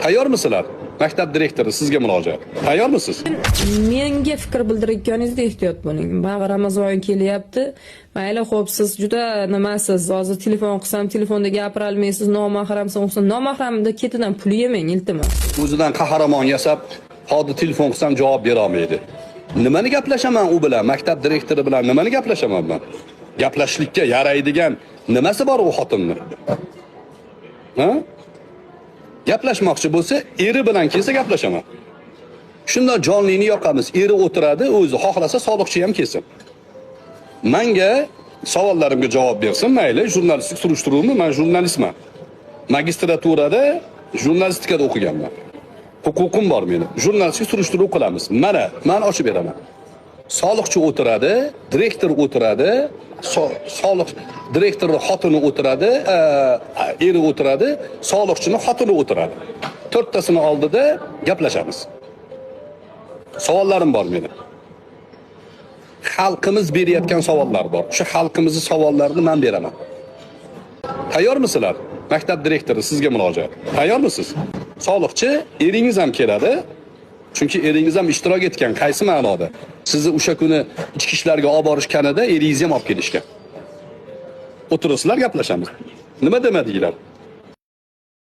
Tayyormisizlar? Maktab direktori, sizga murojaat. Tayyormisiz? Menga fikr bildirayotganingizda ehtiyot bo'ling. Mana Ramazon oyi kelyapti. Mayli, xo'p, siz juda nimasiz? Hozir telefon qilsam, telefonda gapira olmaysiz, nomahramsiz. Nomahramda ketidan pul yemang, iltimos. O'zidan qahramon yasab, hozir telefon qilsam javob bera olmaydi. Nimani gaplashaman u bilan, maktab direktori bilan nimani gaplashaman man? Gaplashishlikka yaraydigan nimasi bor u xotinni? Ha? Gaplashmoqchi bo'lsa, eri bilan kelsa gaplashaman. Shundan jonlini yoqamiz. Eri o'tiradi, o'zi xohlasa soliqchi ham kelsin. Manga savollarimga javob bersin, mayli, jurnalistlik surishtiruvmi? Men jurnalistman. Magistraturada jurnalistikada o'qiganman. Huquqim bor meni. Jurnalistlik surishtiruv qilamiz. Mana, men ochib beraman. Soliqchi o'tiradi, direktor o'tiradi, soliq direktorning xotini o'tiradi, eri o'tiradi, soliqchini xotini o'tiradi. To'rttasini oldida gaplashamiz. Savollarim bor meni. Xalqimiz berayotgan savollar bor. O'sha xalqimizni savollarini men beraman. Tayyormisizlar? Maktab direktori, sizga murojaat. Tayyormisiz? Soliqchi, eringiz ham keladi. Chunki eringiz ham ishtirok etgan, qaysi ma'noda? Sizni o'sha kuni ichki ishlarga olib borishganida eringizni ham olib kelishgan. O'tirasizlar, gaplashamiz. Nima demadinglar?